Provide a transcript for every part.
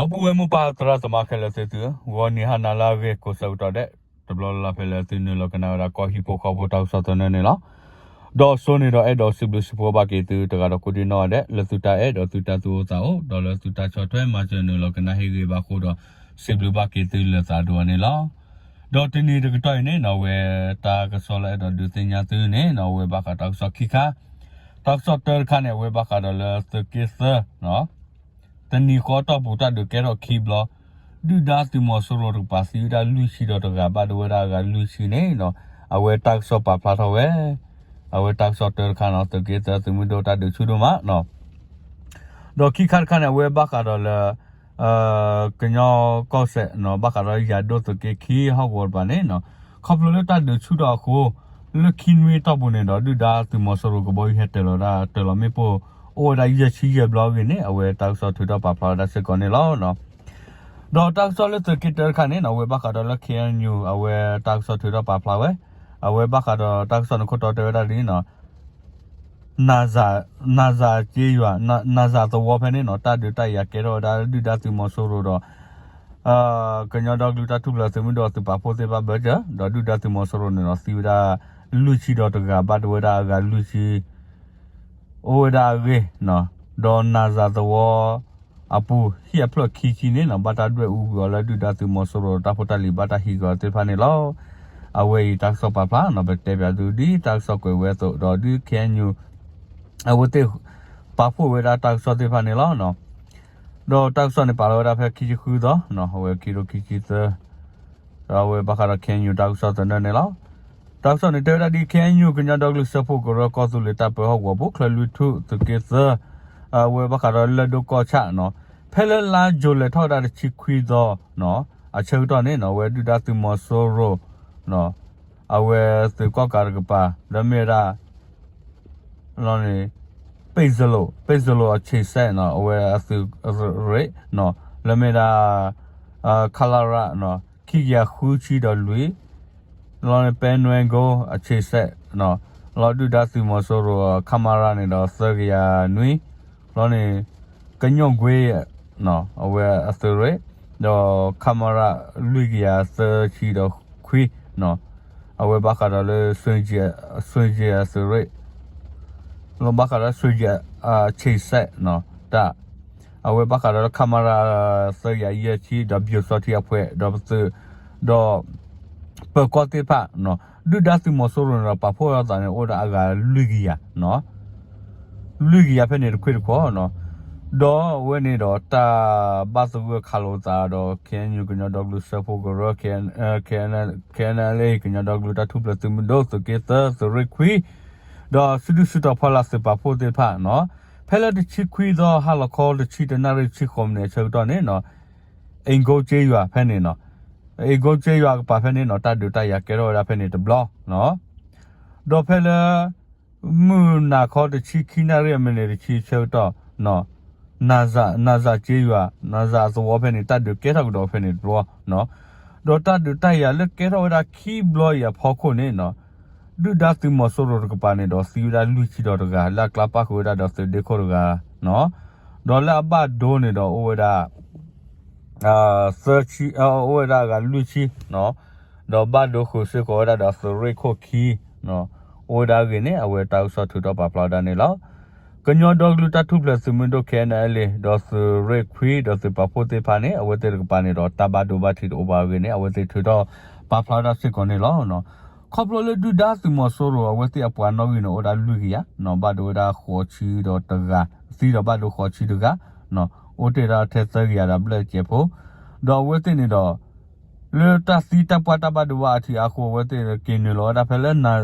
ဒီပုၢ်ဝဲၢ်မိၢ်ပၢ်သရၣ်သမါခဲလၢာ်သ့ၣ်သုဧၢ, ဂီၤနံၤဟါနၤလၢအဂ့ၤ ကိးဆၢကတီၢ်ဒဲး တဘျီလၢ်လၢ်ဖဲလၢသုနုာ်လီၤကနၣ်ဝဲဒၣ်ကီၢ်ဟံၣ်ဖိဃီဖိတၢ်ကစီၣ်သနၢၣ်န့ၣ်လီၤ. ဒီးစိန့ၣ်ဒီးအဲၣ်ဒိးစံးဘျုးစံးဖှိၣ်ဘၣ်က့ၤသုတဂၤဒီးကိးဒံနီၢ်ဂၤဒဲး လၢသုတၢ်အဲၣ်ဒီးသုတၢ်သူၣ်အိၣ်သးအိၣ် ဒီးလၢသုတၢ်ဆီၣ်ထွဲမၤစၢၤနုာ်လီၤကနၣ်ဟ့ၣ်ဂ့ၤဘၣ်အဃိဒီး စံးဘျုးဘၣ်က့ၤသုလၢသးဒိၣ်အါန့ၣ်လီၤ. ဒီးတနံၤတကတီၢ်အံၤန့ၣ်နီၢ် အဝဲတၢ်ကစီၣ်လၢအဲၣ်ဒိးဒုးသ့ၣ်ညါသုန့ၣ်နီၢ် အဝဲဘၣ်ဃးတၢ်ကစီၣ်ခံခါ, တၢ်ကစီၣ်တၢတခါန့ၣ် အဝဲဘၣ်ဃးဒီးလၢသုးက့သၢ တနံၤဃီတီၢ်ပူၤတၢ်ဒုးကဲထီၣ်ခံဘျီ, ဒုၣ်ဒါသုးမီၤစိရိၤတကပၤသံဝဲဒၣ်လွံၢ်ဆံဒီးတဂၤဘၣ်ဒိဝဲဒၣ်အဂၤလွံၢ်ဆံန့ၣ်နီၢ် အဝဲတၢ်ကစီၣ်ပာ်ဖျါထီၣ်ဝဲ, အဝဲတၢ်ကစီၣ်တၢတခါနီၢ် သုးက့သၢသုးမုၢ်ဒိၣ်တၢ်ဒုးဆူၣ်ဒိၣ်မးနီၢ် ဒီးခံခါတခါန့ၣ် အဝဲဘၣ်ဃးဒီးလၢ ကညီကီၢ်စဲၣ်နီၢ် ဘၣ်ဃးဒီးယၤဒိၣ်သုးက့ခံဟီၣ်ကဝီၤတကပၤန့ၣ်နီၢ် ခီဖျိလၢတၢ်ဒုးဆူၣ်ထီၣ်အဃိ လၢခံနွံတီၢ်ပူၤန့ၣ်ဒီး ဒုၣ်ဒါသုးမီၤစိရိၤကဘီယူၤဟဲတၢၤလီၤဒၣ်တၢၤလီၤမ့ၣ်ပိၢ် အိၣ်ဝဲဒၣ်ယဲၢ်ဆံယဲၢ်ဘျီအဂ့ၢ်န့ၣ် အဝဲတၢ်ကစီၣ်ထုးထီၣ်ပာ်ဖျါဝဲဒၣ်စ့ၢ်ကီးန့ၣ်လီၤ. ဒီးတၢ်ကစီၣ်လၢသုးက့တၢတခါန့ၣ်နီၢ် အဝဲဘၣ်ဃးဒီးလၢ K N U အဝဲတၢ်ကစီၣ်ထုးထီၣ်ပာ်ဖျါဝဲ, အဝဲဘၣ်ဃးဒီးတၢ်ကစီၣ်န့ၣ်ခိၣ်တီတဲဝဲဒၣ်ဒ်နီၢ် နၤစၤက့ယွၤ နၤစၤသဝီဖဲန့ၣ်နီၢ် တၢ်ဒုးတၢ်ယၤကဲထီၣ်ဝဲဒၣ်ဒုၣ်ဒါသုးမီၤစိရိၤဒီး ကညီဒီကလုာ်တၢ်ထူၣ်ဖျဲးသုးမုၢ်ဒိၣ်သုးပာ်ဖှိၣ်သ့ၣ်တဖၣ်ဘၢၣ်စၢၤ ဒီးဒုၣ်ဒါသုးမီၤစိရိၤန့ၣ်ဒီးသံဝဲဒၣ် လွံၢ်ဆံဒီးတဂၤဘၣ်ဒိဝဲဒၣ်အဂၤလွံၢ်ဆံ အိၣ်ဝဲဒၣ်အဂ့ၢ်, ဒီးနၤစၤသဝီ အပူၤဟံၣ်အဖျၢၣ်ခံဆံန့ၣ်နီၢ် ဘၣ်တၢ်ဒွဲၣ်အူကွံာ်အီၤလၢဒုၣ်ဒါသုးမီၤစိရိၤတၢ်ဖိတၢ်လံၤဘၣ်တၢ်ဟံးကွံာ်အီၤသ့ၣ်တဖၣ်န့ၣ်လီၤ. အဝဲအံၤတၢ်ကစီၣ်ပာ်ဖျါနီၢ် ပတဲပၠးသုဒ်တၢ်ကစီၣ်ကွဲးဝဲအသိး ဒီးဒ် K N U အဝဲသ့ၣ် ပာ်ဖှိၣ်ဝဲဒၣ်တၢ်ကစီၣ်သ့ၣ်တဖၣ်န့ၣ်လီၤ. ဒီးတၢ်ကစီၣ်န့ၣ်ပာ်လီၤဝဲဒၣ်ဖဲခံဆံဃုသီ, အဝဲခံကထိခံဆံသၢ, ဒီးအဝဲဘၣ်ဃးဒီး K N U တၢ်ကစီၣ်သနၢၣ်န့ၣ်လီၤ. တၢ်ကစီၣ်န့ၣ်တဲဝဲဒၣ်ဒ် K N U ကညီဒီကလုာ်စၢဖှိၣ်ကရၢကီၢ်သူလ့ၤတၢ်ပၢဟီၣ်ကဝီၤပူၤ ချၢလွံၢ်ထူၣ်သုးက့သၢ, အဝဲဘၣ်ဃးဒီးလၢၢ်ဒိၣ်ကီၢ်ဆၣ်နီၢ်, ဖဲလၢလါယူၤလဲၤထီၣ်ဝဲဒၣ်တဆံခွံသီ, အဆၢကတီၢ်န့ၣ်နီၢ် အဝဲဒုၣ်ဒါသုးမီၤစိရိၤ အဝဲသုးကီၣ်ကးတကပၤ လၢမ့ၢ်ဝဲဒၣ် လီၤန့ၣ် ပ့ၣ်စလိၣ် ပ့ၣ်စလိၣ်အဆံးစဲးနီၢ် အဝဲအသုးရ့ၣ်နီၢ် လၢမ့ၢ်ဒၣ် ခလရ ခံကယၤဃုဆံဒီးလွံၢ် လီၤန့ၣ် ပဲနွဲကိအဆံးစဲးနီၢ် လီၤဒုၣ်ဒါသုးမီၤစိရိၤ ခမရ န့ၣ်ဒီးသၢကယၤနွံ လီၤန့ၣ် ကညိၣ်ကွ့ အဝဲအသုးရ့ၣ် ဒီး ခမရ လွံၢ်ကယၤသၢဆံဒီးခွံနီၢ် အဝဲဘၣ်ဃးဒီးလၢ စွ့ၣ်ကၠံၣ်အသုးရ့ၣ် လီၤဘၣ်ဃးဒီးစွ့ၣ်ကၠံၣ်အဆံးစဲးနီၢ် တၢ် အဝဲဘၣ်ဃးဒီးလၢ ခမရ သၢကယၤယဲၢ်ဆံ ဒီးပယိၤစီထံအဖှဲး ဒီးပသုး ဒီး ပၢၤကီၢ်သ့ၣ်တဖၣ် ဒုၣ်ဒါသုးမီၤစိရိၤန့ၣ်ဒီး ပာ်ဖှိၣ်ထီၣ်သးန့ၣ် အိၣ်ဒၣ်အဂၤလွံၢ်ကယၤ လွံၢ်ကယၤဖဲန့ၣ်တခွ့ၣ်တခီ, ဒီးအဝဲန့ၣ်ဒီး တၢ်ဘၣ်သဂၢၢ်ခးလိာ်သးဒီး K N U ကညီဒီကလုာ်စၢဖှိၣ်ကရၢ K N L A ကညီဒီကလုာ်တၢ်ထူၣ်ဖျဲးသုးမုၢ်ဒိၣ် သုးက့သၢ သုးရ့ၣ်ခွံ ဒီးစုဒုၣ်စုတီၤဖီလာ်သုးပာ်ဖှိၣ်သ့ၣ်တဖၣ်နီၢ် ဖဲလၢတဆံခွံသီ ဟါလီၤခီတဆံတနၣ်ရံၣ်တဆံဃိးမံးနံးအဆၢကတီၢ်န့ၣ်နီၢ် အ့ၣ်ကိကၠ့ယွၤဖဲန့ၣ်နီၢ် အ့ၣ်ကိကၠ့ယွၤကပၤဖဲန့ၣ်နီၢ် တၢ်ဒုးတၢ်ယၤကဲထီၣ်ဝဲဒၣ်ဖဲန့ၣ်တဘျီ ဒီးဖဲလၢ မုၢ်နၤခီတဆံခံနၣ်ရံၣ်အမံးနံးတဆံအဆၢကတီၢ် နၤစၤ နၤစၤကၠ့ယွၤ နၤစၤအသဝီဖဲန့ၣ် တၢ်ဒုးကဲထီၣ်ကဒီးဖဲန့ၣ်တဘျီ ဒီးတၢ်ဒုးတၢ်ယၤလၢကဲထီၣ်ဝဲဒၣ်ခံဘျီအံၤအဖီခိၣ်န့ၣ်နီၢ် ဒုၣ်ဒါသုးမီၤစိရိၤတကပၤန့ၣ်ဒီးသံဝဲဒၣ်လွံၢ်ဆံဒီးတဂၤ လၢအကျါပၣ်ဃုာ်ဝဲဒၣ်ဒီးသုးဒ့ခိၣ်တဂၤ ဒီးလၢအဘၣ်ဒိန့ၣ်ဒီးအိၣ်ဝဲဒၣ် သၢဆံ အိၣ်ဝဲဒၣ်အဂၤလွံၢ်ဆံ ဒီးဘၣ်ဒိဃုာ်စ့ၢ်ကီးဝဲဒၣ်ဒီးသုးရ့ၣ်ခိၣ်ခံ အိၣ်ဝဲဒၣ်အဂ့ၢ်န့ၣ် အဝဲတၢ်ကစီၣ်ထုးထီၣ်ပာ်ဖျါဝဲဒၣ်န့ၣ်လီၤ. ကညီဒီကလုာ်တၢ်ထူၣ်ဖျဲးသုးမုၢ်ဒိၣ် K N L A ဒီးသုးရ့ၣ်ခွံ ဒီးသုးပာ်ဖှိၣ်သ့ၣ်တဖၣ်န့ၣ် အဝဲသ့ၣ်တကပၤန့ၣ်ဒီးတၢ်ဘၣ်ဒိဘၣ်ထံးတအိၣ်ဘၣ်အဂ့ၢ်န့ၣ် အဝဲသ့ၣ်ထုးထီၣ်ပာ်ဖျါဝဲဒၣ်စ့ၢ်ကီးန့ၣ်လီၤ. ခီဖျိလၢဒုၣ်ဒါသုးမီၤစိရိၤ အဝဲသ့ၣ်အပှၤနီၣ်ဂံၢ်န့ၣ် အိၣ်ဒၣ်လွံၢ်ကယၤ ဘၣ်ဒိဝဲဒၣ်ဃိးဆံဒီးတဂၤ သံဒီးဘၣ်ဒိဃိးဆံတဂၤ အိၣ်တ့ၢ်ဒၣ်ထဲသၢကယၤဒီးဘျဲၣ်စဲးဖိ ဒီးအဝဲသ့ၣ်န့ၣ်ဒီး လၢတၢ်သံတၢ်ပှၢ်တၢ်ဘၣ်ဒိဘၣ်အထံးအါဃိ အဝဲသ့ၣ်က့ၤနုာ်လီၤဝဲဒၣ်ဖဲလၢ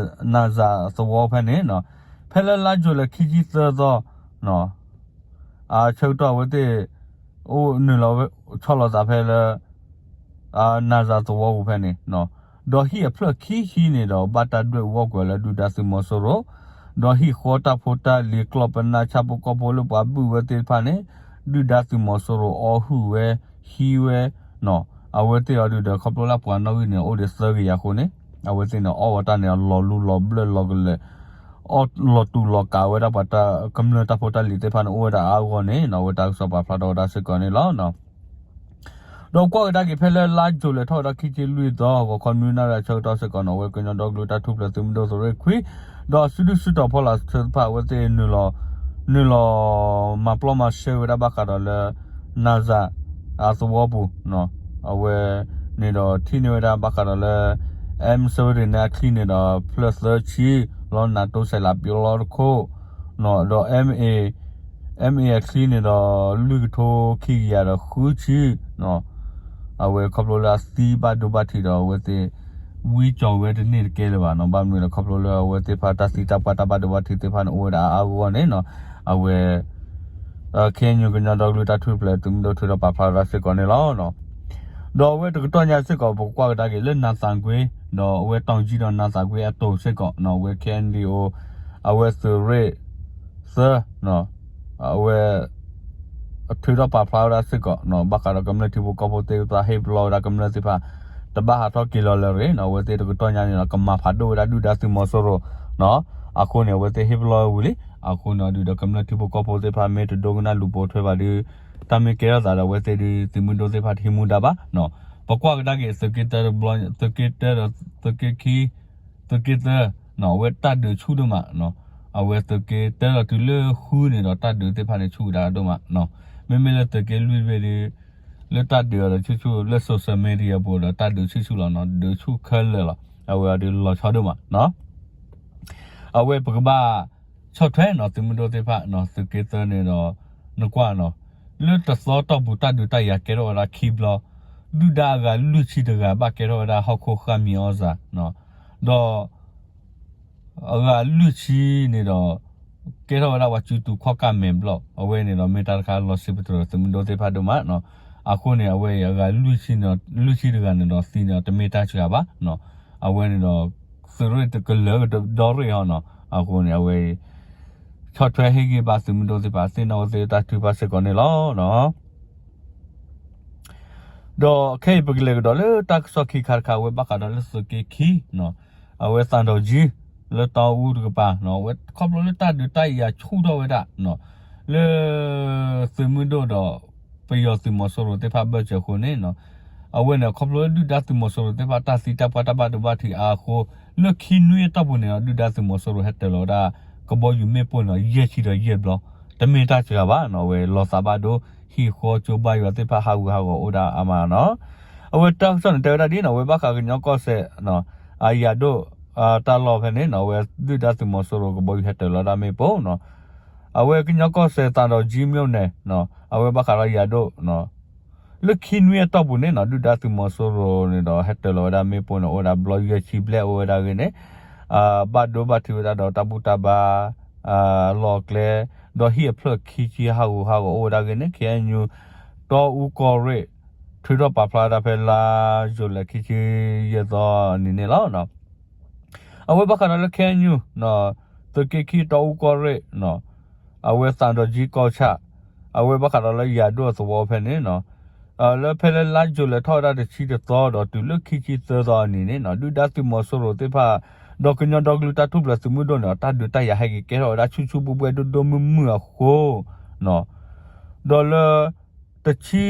နၤစၤသဝီဖဲန့ၣ် ဖဲလၢလါယူၤလံခံဆံသၢသီ အဆၢကတီၢ်အဝဲသ့ၣ် အိၣ်နုာ်လီၤဝဲ ဆီလီၤသးဖဲလၢ နၤစၤသဝီပူၤဖဲန့ၣ် ဒီးဟံၣ်အဖျၢၣ်ခံဆံန့ၣ်ဒီး ဘၣ်တၢ်ဒွဲၣ်အူကွံာ်လၢဒုၣ်ဒါသုးမီၤစိရိၤ ဒီးဟံၣ်ဃီတၢ်ဖိတၢ်လံၤကျီၢ်ပနၢ်ဆၣ်ဖိကီၢ်ဖိလၢပှၤဘုၣ်ဝဲသ့ၣ်တဖၣ်န့ၣ် ဒုၣ်ဒါသုးမီၤစိရိၤအီၣ်ဟုၣ်ဝဲ ဟံးဝဲ အဝဲသ့ၣ်အီၤဒုးဒီး ခီဖျိလၢပှၤနီၣ်ဂံၢ်န့ၣ် အိၣ်ဒံးသၢကယၤအဃိန့ၣ် အဝဲသ့ၣ်န့ၣ် အီၣ်ဝဲတၢ်န့ၣ် အလီၤလူလီၤဘျၢၣ်လီၤကလဲာ် အီၣ်လီၤတူာ်လီၤကာ်ဝဲဒၣ်ပှၤတၢ်ကမျၢၢ်တၢ်ဖိတၢ်လံၤသ့ၣ်တဖၣ်န့ၣ် အိၣ်ဝဲဒၣ်အါအါဂီၢ်ဂီၢ်န့ၣ် အဝဲတၢ်ကစီၣ်ပာ်ဖျါထီၣ်ဝဲဒၣ်စ့ၢ်ကီးန့ၣ်လီၤ. ဒီးကွၢ်ကဒါက့ၤဖဲလၢလါယူၤလံထီၣ်ဝဲဒၣ်ခံဆံလွံၢ်သီ ဂီၤခီနွံနၣ်ရံၣ်အဆၢကတီၢ်စ့ၢ်ကီးန့ၣ် အဝဲကညီဒီကလုာ်တၢ်ထူၣ်ဖျဲးသုးမုၢ်ဒိၣ်သုးရ့ၣ်ခွံ ဒီးစုဒုၣ်စုတီၤဖီလာ်သ့ၣ်တဖၣ် အဝဲသ့ၣ် နုာ်လီၤမၤပျီမၤရှဲဝဲဒၣ်ဘၣ်ဃးဒီးလၢ နၤစၤ အသဝီပူၤ အဝဲန့ၣ်ဒီးထံၣ်န့ၢ်ဝဲဒၣ်ဘၣ်ဃးဒီးလၢ M seventeen န့ၣ်အချံန့ၣ်ဒီး ဖျၢၣ်သၢဆံ လီၤနးတိစဲးလးပျီလီတခိၣ် ဒီး M A အချံန့ၣ်ဒီး လွံၢ်ကထိခံကယၤဒီးဃုဆံ အဝဲခီဖျိလၢအသံဘၣ်ဒိဘၣ်ထံးဒီး အဝဲသ့ၣ် ဝံကၠီၤဝဲတန့ၢ်တကဲလၢၤဘၣ်နီၤ. ဘၣ်မနုၤလဲၣ် ခီဖျိလၢအဝဲသ့ၣ်တဖၣ်တၢ်သံတၢ်ပှၢ်တၢ်ဘၣ်ဒိဘၣ်ထံးသ့ၣ်တဖၣ်န့ၣ် အိၣ်ဝဲဒၣ်အါအါဂီၢ်ဂီၢ်န့ၣ်နီၤ အဝဲ K N U ကညီဒီကလုာ်တၢ်ထူၣ်ဖျဲးသုးမုၢ်ဒိၣ်ထုးထီၣ်ပာ်ဖျါဝဲဒၣ်စ့ၢ်ကီးန့ၣ်လီၤ. ဒီးအဝဲတကတီၢ်ညါစ့ၢ်ကီး ပကကွၢ်ကဒါက့ၤလၢနၤသးကွ့ ဒီးအဝဲတီၢ်ကၠံဒီးနၤသးကွ့အတိၢ်စ့ၢ်ကီး အဝဲ K N D O အဝဲသုးရ့ၣ်သၢ အဝဲ ထုးထီၣ်ပာ်ဖျါဝဲဒၣ်စ့ၢ်ကီး ဘၣ်ဃးဒီးကမျၢၢ်ထံဖိကီၢ်ဖိသ့ၣ်တဖၣ်ဟ့ၣ်ပလီၢ်ဝဲဒၣ်ကမျၢၢ်သ့ၣ်တဖၣ် တဘၣ်ဟးထီၣ်က့ၤလီၤလၢၤတဂ့ၤနီၤ. အဝဲသ့ၣ်တကတီၢ်ညါန့ၣ်ဒီး ကမၤဖးဒိၣ်ဝဲဒၣ်ဒုၣ်ဒါသုးမီၤစိရိၤ အဃိန့ၣ် အဝဲသ့ၣ်ဟ့ၣ်ပလီၢ်ဝဲဝံၤလံ. အဃိန့ၣ် ဒုၣ်ဒါကမျၢၢ်ထံဖိကီၢ်ဖိသ့ၣ်တဖၣ် မ့ၢ်တဒိကနၣ်လူၤပိာ်ထွဲဘၣ်ဒီး တၢ်မ့ၢ်ကဲထီၣ်သးဒီး အဝဲသ့ၣ်ဒုးသုးမုၢ်ဒိၣ်သ့ၣ်တဖၣ်တဟံးမူဒါဘၣ်. ပကွၢ်ကဒါက့ၤသုးက့တၢတဘျီ သုးက့တၢဒီး သုးက့ခံ သုးက့သၢ အဝဲတၢ်ဒုးဆူၣ်ဒိၣ်မး အဝဲသုးက့တၢဒီးတုၤလၢဃုန့ၣ်ဒီး တၢ်ဒုးသ့ၣ်တဖၣ်န့ၣ်ဆူၣ်ဝဲဒၣ်ဒိၣ်မး. မ့မ့ၢ်လၢသုးက့လွံၢ်တဘ့ၣ်ဒီး လၢတၢ်ဒုးအီၤဒီးဆူၣ်ဆူၣ် လၢ social media ပူၤဒီး တၢ်ဒုးဆူၣ်ဆူၣ်လီၤနီၤ, ဒုးဆူၣ်ခဲလၢာ်လီၤ. အဝဲအီၤဒုးလီၤဆီဒိၣ်မး. အဝဲပကဘၣ်ဆီၣ်ထွဲနီၤ သုးမုၢ်ဒိၣ်သ့ၣ်တဖၣ်နီၤ, သုးက့သၢန့ၣ်ဒီး နကွၢ်နီၤ, လၢတသီတီၢ်ပူၤ တၢ်ဒုးတၢ်ယၤကဲထီၣ်ဝဲဒၣ်ခံဘျီ, ဒုၣ်ဒါအဂၤလွံၢ်ဆံတဂၤ ဘၣ်ကဲထီၣ်ဝဲဒၣ်ဟီၣ်ခိၣ်ဃၣ်မံၤအီၣ်စၢၤ, ဒီး အဂၤလွံၢ်ဆံန့ၣ်ဒီး ကဲထီၣ်ဝဲဒၣ်ပှၤစုတူာ်ခီၣ်ကၢ်မဲာ်ဘျီၣ်, အဝဲန့ၣ်ဒီးမ့ၢ်တၢ်တခါလီၤစံးပတြၢၤသုးမုၢ်ဒိၣ်သ့ၣ်တဖၣ်ဒိၣ်မးနီၤ. အဃိန့ၣ် အဝဲအံၤအဂၤလွံၢ်ဆံန့ၣ်ဒီး လွံၢ်ဆံတဂၤန့ၣ်ဒီးသံန့ၣ်ဒီး တမ့ၢ်တၢ်စှၤဘၣ်နီၤ. အဝဲန့ၣ်ဒီး သုးရ့ၣ်တကလၢာ်ကဒီရ့ၣ်ဟီနီၤ. အဃိန့ၣ် အဝဲအံၤ ဆီၣ်ထွဲဟ့ၣ်ဂံၢ်ဘါသုးမုၢ်ဒိၣ်သ့ၣ်တဖၣ် သ့ၣ်နီၣ်ဝဲသ့ၣ်တၢ်ထုကဖၣ်စ့ၢ်ကီးန့ၣ်လီၤ. ဒီးခဲအံၤပကလဲၤကဒီးလၢတၢ်ကစီၣ်ခံခါတခါ အဝဲဘၣ်ဃးဒီးလၢသုးက့ခံ, အဝဲသးဒီးကၠံ လၢတီအူတကပၤ, အဝဲခီဖျိလၢတၢ်ဒုးတၢ်ယၤဆူၣ်ထီၣ်ဝဲဒၣ် လၢ သုးမုၢ်ဒိၣ်ဒီး ပယီၤသုးမီၤစိရိၤသ့ၣ်တဖၣ်ဘၢၣ်စၢၤအဃိန့ၣ်, အဝဲန့ၣ် ခီဖျိလၢဒုၣ်ဒါသုးမီၤစိရိၤသ့ၣ်တဖၣ်တၢ်သံတၢ်ပှၢ်တၢ်ဘၣ်ဒိဘၣ်ထံးအါအဃိ, လၢခံနွံအတီၢ်ပူၤန့ၣ်ဒီး ဒုၣ်ဒါသုးမီၤစိရိၤဟဲတၢၤလီၤဝဲဒၣ် ကဘီယူၤမ့ၣ်ပိၢ်န့ၣ်ဒီး ယဲၢ်ဆံဒီးယဲၢ်ဘျီ, တမ့ၢ်တၢ်စှၤဘၣ်နီၤ. အဝဲလီၤသးဘၣ်ဒိ ဟံၣ်ဃီကၠိဘါယွၤသ့ၣ်တဖၣ်ဟးဂူာ်ဟးဂီၤအိၣ်ဒၣ်အါမးနီၤ. အဝဲတၢ်ကစီၣ်န့ၣ်တဲဝဲဒၣ်ဒ်နီၤ, အဝဲဘၣ်ဃးကညီကီၢ်စဲၣ် အယၤဒိၣ် တၢ်လီၢ်ဖဲန့ၣ်နီၤ, အဝဲဒုၣ်ဒါသုးမီၤစိရိၤကဘီယူၤဟဲတၢၤလီၤဒၣ်မ့ၣ်ပိၢ်နီၤ. အဝဲကညီကီၢ်စဲၣ်သးဒီးကၠံမ့ၢ်အိၣ်န့ၣ်, အဝဲဘၣ်ဃးဒီးယၤဒိၣ် လၢခံနွံအတီၢ်ပူၤန့ၣ်နီၤ, ဒုၣ်ဒါသုးမီၤစိရိၤန့ၣ်ဒီး ဟဲတၢၤလီၤဝဲဒၣ်မ့ၣ်ပိၢ်န့ၣ် အိၣ်ဝဲဒၣ်ဘျီယဲၢ်ဆံဘျဲၣ်အိၣ်ဝဲဒၣ်ဂ့ၤန့ၣ်, ဘၣ်ဒိဘၣ်ထံးဝဲဒၣ်ဒီးတၢ်ဘူၣ်တၢ်ဘါ လီၢ်ကျဲ, ဒီးဟံၣ်အဖျၢၣ်ခံဆံဟးဂူာ်ဟးဂီၤအိၣ်ဝဲဒၣ်ဂ့ၤန့ၣ် K N U တီအူကီၢ်ရ့ၣ် ထုးထီၣ်ပာ်ဖျါဝဲဒၣ်ဖဲလါယူၤလံခံဆံယဲၢ်သီအနံၤန့ၣ်လီၤ. အဝဲဘၣ်ဃးဒီးလၢ K N U သုးက့ခံတီအူကီၢ်ရ့ၣ် အဝဲသးဒီးကၠံကီၢ်ဆၣ်, အဝဲဘၣ်ဃးဒီးလၢယၤဒိၣ်အသဝီဖဲန့ၣ်နီၤ, လၢဖဲလၢလါယူၤလံထီၣ်ဝဲဒၣ်တဆံတသီဒီးတုၤလၢခံဆံသၢသီအနံၤန့ၣ်နီၤ, ဒုၣ်ဒါသုးမီၤစိရိၤသ့ၣ်တဖၣ် ဒီးကညီဒီကလုာ်တၢ်ထူၣ်ဖျဲးသုးမုၢ်ဒိၣ်န့ၣ် တၢ်ဒုးတၢ်ယၤဟဲက့ၤကဲထီၣ်ဝဲဒၣ်ဆူၣ်ဆူၣ်ဘှဲဘှဲဒိၣ်ဒိၣ်မုၢ်မုၢ်အဃိ, ဒီးလၢ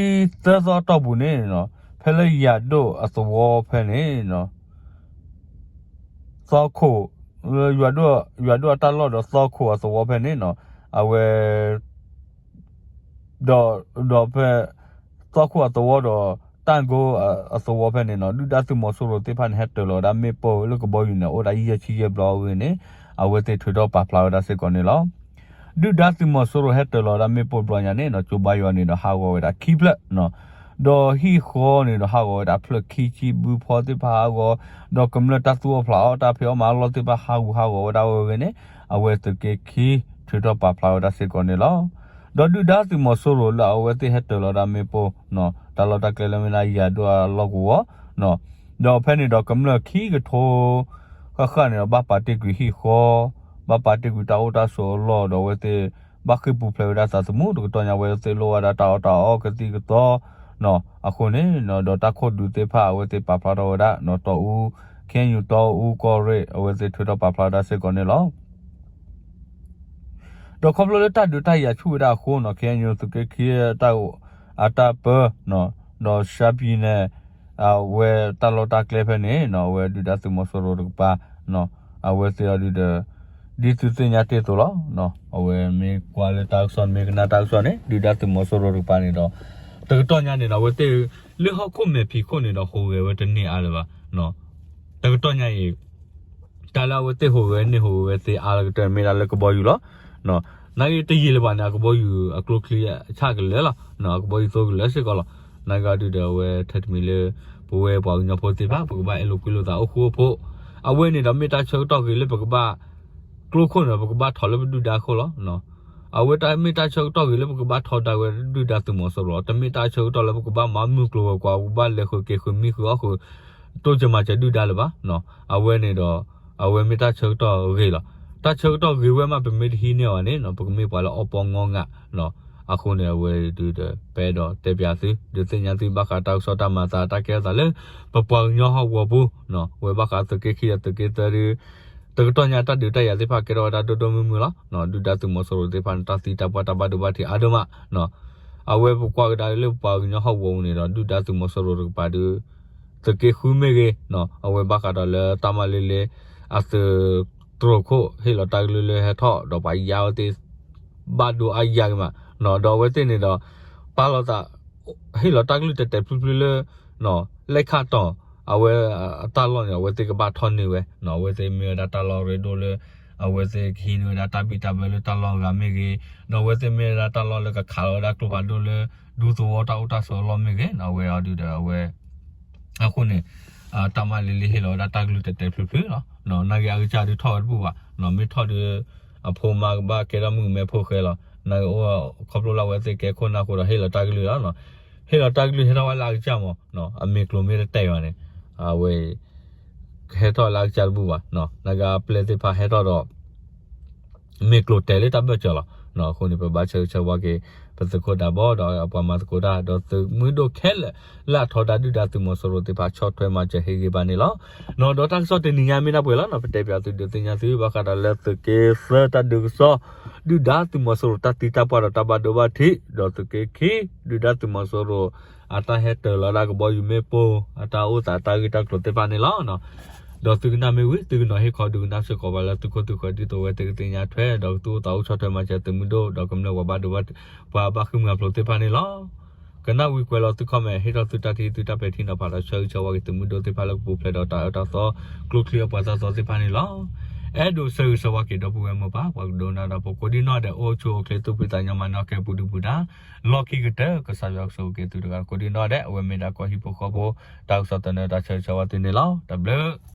တဆံသၢသီတီၢ်ပူၤန့ၣ်နီၤ, ဖဲလၢယၤဒိၣ်အသဝီဖဲန့ၣ် သီခိၣ်, ယွၤဒိၣ်အတၢ်လီၢ်ဒီးသီခိၣ်အသဝီဖဲန့ၣ်နီၤ, အဝဲ ဒီး ဒီးဖဲ သီခိၣ်အသဝီဒီး တၢ်ကိအသဝီဖဲန့ၣ်နီၤ, ဒုၣ်ဒါသုးမီၤစိရိၤသ့ၣ်တဖၣ်န့ၣ် ဟဲတၢၤလီၤဝဲဒၣ်မ့ၣ်ပိၢ်လၢကဘီယူၤန့ၣ် အိၣ်ဒၣ်ယဲၢ်ဆံယဲၢ်ဘျီအဂ့ၢ်န့ၣ် အဝဲသ့ၣ်ထုးထီၣ်ပာ်ဖျါဝဲဒၣ်စ့ၢ်ကီးန့ၣ်လီၤ. ဒုၣ်ဒါသုးမီၤစိရိၤဟဲတၢၤလီၤဝဲဒၣ်မ့ၣ်ပိၢ်ဘျီညါန့ၣ်နီၤ, ကၠိဘါယွၤန့ၣ်ဒီးဟးဂီၤဝဲဒၣ်ခံဖျၢၣ်နီၤ, ဒီးဟံၣ်ဃီန့ၣ်ဒီးဟးဂီၤဝဲဒၣ်ဖျၢၣ်ခံဆံ, ဘုဖီသ့ၣ်တဖၣ်ဟးဂီၤ, ဒီးကမျၢၢ်တၢ်သူၣ်အီၣ်ဖျးအီၣ်တၢ်ဖံးအီၣ်မၤအီၣ်လီၢ်သ့ၣ်တဖၣ်ဟးဂူာ်ဟးဂီၤဝဲဒၣ်အဂ့ၢ်န့ၣ် အဝဲသုးက့ခံထုးထီၣ်ပာ်ဖျါဝဲဒၣ်စ့ၢ်ကီးန့ၣ်လီၤ. ဒီးဒုၣ်ဒါသုးမီၤစိရိၤလၢအဝဲသ့ၣ်ဟဲတၢၤလီၤဝဲဒၣ်မ့ၣ်ပိၢ်နီၤ, တၢ်လီၢ်တၢ်ကျဲလၢမ့ၢ်ဒၣ်ယၤဒိၣ်အလီၢ်ကဝီၤနီၤ, ဒီးဖဲန့ၣ်ဒီးကမျၢၢ်ခံကထိ ဃၣ်ဃၣ်န့ၣ်ဒီး ဘၣ်ပာ်တ့ၢ်ကွံာ်ဟံၣ်ဃီ, ဘၣ်ပာ်တ့ၢ်ကွံာ်တၢ်အိၣ်တၢ်ဆိးအလီၢ်ဒီး အဝဲသ့ၣ်ဘၣ်ဃ့ၢ်ပူၤဖျဲးဝဲဒၣ်သးသမူတကတီၢ်ညါ, အဝဲသ့ၣ်လိၣ်ဝဲဒၣ်တၢ်အီၣ်တၢ်အီကသံၣ်ကသီနီၤ, အဃိန့ၣ် ဒီးတၢ်ခိၣ်ဒုးသ့ၣ်တဖၣ် အဝဲသ့ၣ်ပာ်ဖျါထီၣ်ဝဲဒၣ်နီၤ, တီအူ K N U တီအူကီၢ်ရ့ၣ် အဝဲသ့ၣ်ထုးထီၣ်ပာ်ဖျါဝဲဒၣ်စ့ၢ်ကီးန့ၣ်လီၤ. ဒီးခီဖျိလၢတၢ်ဒုးတၢ်ယၤဆူၣ်ဝဲဒၣ်အဃိနီၤ, K N U သုးက့ခံ အတၢ်ပၢနီၤ ဒီးရှမ်းပြည်နယ် အဝဲတၢ်လီၢ်တၢ်ကျဲဖဲန့ၣ်နီၤ အဝဲဒုၣ်ဒါသုးမီၤစိရိၤတကပၤ အဝဲသ့ၣ်အီၤဒုးဒီး ဒ်သုသ့ၣ်ညါတ့ၢ်အသိးလီၤ. အဝဲမ့ၢ်ကွၢ်လၢတၢ်ကစီၣ် မ့ၢ်ကနၣ်တၢ်ကစီၣ်န့ၣ် ဒုၣ်ဒါသုးမီၤစိရိၤတကပၤန့ၣ်ဒီး တကတီၢ်ညါန့ၣ်ဒီး အဝဲသ့ၣ် လၢဟီၣ်ခိၣ်မဲာ်ဖံးခိၣ်န့ၣ်ဒီး ဟူးဂဲၤဝဲတန့ၢ်အါလၢၤဘၣ်. တကတီၢ်ညါအံၤ တၢ်လၢအဝဲသ့ၣ်ဟူးဂဲၤန့ၢ်ဟူးဂဲၤဝဲသ့ၣ်အါလၢကတၢၢ် မ့ၢ်ဒၣ်လၢကဘီယူၤလီၤ. နာ်က့တယံာ်လၢၤဘၣ်န့ၣ် အကဘီယူၤအကျိချံဆၣ်ကလၢာ်လီၤ. အကဘီယူၤသိကလၢာ်စ့ၢ်ကီးလီၤ. နာ်က့အီၤဒုးဒီး အဝဲထဲတမံၤလၢ ပဝဲပှၤကညီဖိသ့ၣ်တဖၣ် ပကဘၣ်အဲၣ်လိာ်ကွံလိာ်သးအိၣ်ဃူအိၣ်ဖိး, အဝဲန့ၣ်ဒီးမ့ၢ်တၢ်ဆၢကတီၢ်ဂ့ၤလၢပကဘၣ် ကျိခိၣ်န့ၣ်ဒီး ပကဘၣ်ထီၣ်လၢပဒုၣ်ဒါခိၣ်လီၤ. အဝဲတမ့ၢ်တၢ်ဆၢကတီၢ်ဂ့ၤလၢပကဘၣ်ထီဒါဝဲဒုၣ်ဒါသုးမီၤစိရိၤ, တမ့ၢ်တၢ်ဆၢကတီၢ်လၢပကဘၣ်မၤမုၢ်ကျိၤဝဲၤကွာ် ပကဘၣ်လဲၤဃုာ်က့ၤဃုာ်မံဃုာ်အီၣ်ဃုာ် တိစၢၤမၤစၢၤဒုၣ်ဒါလၢၤဘၣ်. အဝဲန့ၣ်ဒီး အဝဲမ့ၢ်တၢ်ဆၢကတီၢ်ဂ့ၤလီၤ. တၢ်ဆၢကတီၢ်ဂ့ၤဝဲမး ပမ့ၢ်တဟံးန့ၢ်အီၤန့ၣ် ပကမ့ၢ်ပှၤလၢအီၣ်ပီငီငး. အဃိန့ၣ် အဝဲဒုးဒီး ပအဲၣ်ဒိးတဲပၠးသု ဒုးသ့ၣ်ညါသုဘၣ်ဃးတၢ်ကစီၣ်တၢ်မၤအသး တၢ်ကဲထီၣ်သးလၢ ပပှၤကညီဟီၣ်ကဝီၤပူၤ, ဝဲဘၣ်ဃးသုးက့ခံဒီးသုးက့သၢဒုး တကတီၢ်ညါတၢ်ဒုးတၢ်ယၤသ့ၣ်တဖၣ်ကဲထီၣ်ဝဲဒၣ်ဒိၣ်ဒိၣ်မုၢ်မုၢ်လီၤ. ဒုၣ်ဒါသုးမီၤစိရိၤသ့ၣ်တဖၣ်န့ၣ် တၢ်သံတၢ်ပှၢ်တၢ်ဘၣ်ဒိဘၣ်ထံးအါဒိၣ်မး. အဝဲပကွၢ်ကဒါလၢပပှၤကညီဟီၣ်ကဝီၤပူၤန့ၣ်ဒီး ဒုၣ်ဒါသုးမီၤစိရိၤတကပၤဒုး သုးက့ဃုမ့ၢ်ဂ့ၤ, အဝဲဘၣ်ဃးဒီးလၢတၢ်မၤလ့လ့ အသုးတြိာ်ခိၣ် ဟ့ၣ်လီၤတၢ်ကလုၢ်လၢဟဲထီၣ်ဒီးပှၤယါဝဲသ့ၣ် ဘၣ်ဒိအါယၤဂ့ၤမး, ဒီးအဝဲသ့ၣ်န့ၣ်ဒီး ပာ်လီၤသး ဟ့ၣ်လီၤတၢ်ကလုၢ်တဲာ်တဲာ်ဖျုးဖျုးလၢ လဲၣ်ခၣ်တီၤ အဝဲအတၢ်လီၢ်န့ၣ် အဝဲသ့ၣ်ကဘၣ်ထီၣ်န့ၢ်ဝဲ, အဝဲသ့ၣ်မ့ၢ်ဝဲဒၣ်တၢ်လီၢ်ရ့ဒိၣ်လၢ အဝဲသ့ၣ်ကဟံးန့ၢ်ဝဲဒၣ်တၢ်ဘံၣ်တၢ်ဘၢလၢတၢ်လီၢ်အဂၤမ့ၢ်ဂ့ၤ, ဒီးအဝဲသ့ၣ်မ့ၢ်ဝဲဒၣ်တၢ်လီၢ်လၢကခးလီၤဝဲဒၣ်ကျိဖးဒိၣ်လၢ ဒူသဝီတၢ်အိၣ်တၢ်ဆိးအလီၢ်မ့ၢ်ဂ့ၤ, အဝဲအီၤဒုးဒီးအဝဲ အဃိန့ၣ် တၢ်မၤလ့လ့ဟ့ၣ်လီၤဝဲဒၣ်တၢ်ကလုၢ်တဲာ်တဲာ်ဖျုးဖျုးလီၤ. နာ်က့အကစၢ်ဒုးထီၣ်ဝဲတဘူၣ်ဘၣ်, မ့ၢ်ထီၣ်ဒုး အဖိမါကဘၣ်ကဲထီၣ်မုၣ်ကမဲဖိဃဲလီၤ. နာ်က့အိၣ်ခီဖျိလၢအဝဲသ့ၣ်ကဲခိၣ်နၢ်အဃိဒီး ဟ့ၣ်လီၤတၢ်ကလုၢ်လီၤ. ဟ့ၣ်လီၤတၢ်ကလုၢ်ဟဲထီၣ်ဝဲလၢအကစၢ်မး, အမ့ၢ်ကျိၤမ့ၢ်တတဲာ်ဘၣ်န့ၣ် အဝဲ ဟဲထီၣ်လၢအကစၢ်တဘူၣ်ဘၣ်. နာ်က့အပျဲၢ်သ့ၣ်တဖၣ်ဟဲထီၣ်ဒီး မ့ၢ်ကျိၤတဲာ်လၢတၢ်ဘၢၣ်စၢၤလီၤ. အဃိန့ၣ် ပဘၣ်ဆၢဂ့ၤဆၢဝါက့ၤ ပသုးခိၣ်ဒၢဘီဒီးပှၤမၤသကိးတၢ် ဒီးသုးမုၢ်ဒိၣ်ခဲလၢာ် လၢအထီဒါဒုၣ်ဒါသုးမီၤစိရိၤသ့ၣ်တဖၣ် ဆီၣ်ထွဲမၤစၢၤဟ့ၣ်ဂံၢ်ဘါန့ၣ်လီၤ. ဒီးတၢ်ကစီၣ်တနံၤညါမ့ၢ်ဒၣ်ပှဲၤလီၤ. ပတဲပၠးသုဒုးသ့ၣ်ညါသုဘၣ်ဃးဒီးလၢသုးက့သၢတၢ်ဒုးကစီၣ် ဒုၣ်ဒါသုးမီၤစိရိၤတၢ်သံတၢ်ပှၢ်ဒီးတၢ်ဘၣ်ဒိဘၣ်ထံး, ဒီးသုးက့ခံ ဒုၣ်ဒါသုးမီၤစိရိၤ အတၢ်ဟဲတၢၤလီၤဒၣ်ကဘီယူၤမ့ၣ်ပိၢ် အတၢ်အိၣ်သးတၢ်ဂ့ၢ်တၢ်ကျိၤသ့ၣ်တဖၣ်န့ၣ်လီၤ. ဒီးသုကနၣ်မ့ၢ်ဝံၤ သုကနီၤဟ့ၣ်ခီဒုးကနၣ်စ့ၢ်ကီးပှၤလၢသုခိၣ်သုဃၢၤ ဒ်သိးအဝဲသ့ၣ်ကသ့ၣ်ညါထွဲ ဒီးကသူၣ်အိၣ်သးအိၣ်ဆီၣ်ထွဲမၤစၢၤသုးမုၢ်ဒိၣ် ဒီးကမျၢၢ်ပှၤဘၣ်ဒိဘၣ် ပှၤဘၣ်ဃ့ၢ်မှံဟးဖျိးသ့ၣ်တဖၣ်န့ၣ်လီၤ. ကနၣ်ဝံၤကွဲးလီၤသု comment ဟ့ၣ်ထီၣ်သုတၢ်ထံၣ် သုတၢ်ပဲာ်ထံနီၤဖးဒီးဆၢဂ့ၤဆၢဝါက့ၤသုးမုၢ်ဒိၣ်သ့ၣ်တဖၣ်လၢကပူၤဖျဲးဒီးတၢ်အၢတၢ်သီ ကျိချံအပှၤသးသီသ့ၣ်တဖၣ်န့ၣ်လီၤ. အဲၣ်ဒိးဆၢဂ့ၤဆၢဝါက့ၤဒီပုၢ်ဝဲၢ်မိၢ်ပၢ် ပှၤကဒိကနၣ်ဒီးဖိ ကိးဒံနီၢ်ဒဲး အိၣ်ဆူၣ်အိၣ်ချ့ သူၣ်ဖှံသးညီ မၤနၢၤကဲပူၤဒုပူၤဒါ လီၢ်ခံကတၢၢ် ကစၢ်ယွၤကဆိၣ်ဂ့ၤက့ၤသုတဂၤ ကိးဒံနီၢ်ဒဲး အဝဲမ့ၢ်ဒၣ်ကီၢ်ဟံၣ်ဖိဃီဖိ တၢ်ကစီၣ်သနၢၣ် တၢ်ဆၢဂ့ၤဆၢဝါသုန့ၣ်လီၤ. တၢ်ဘျုး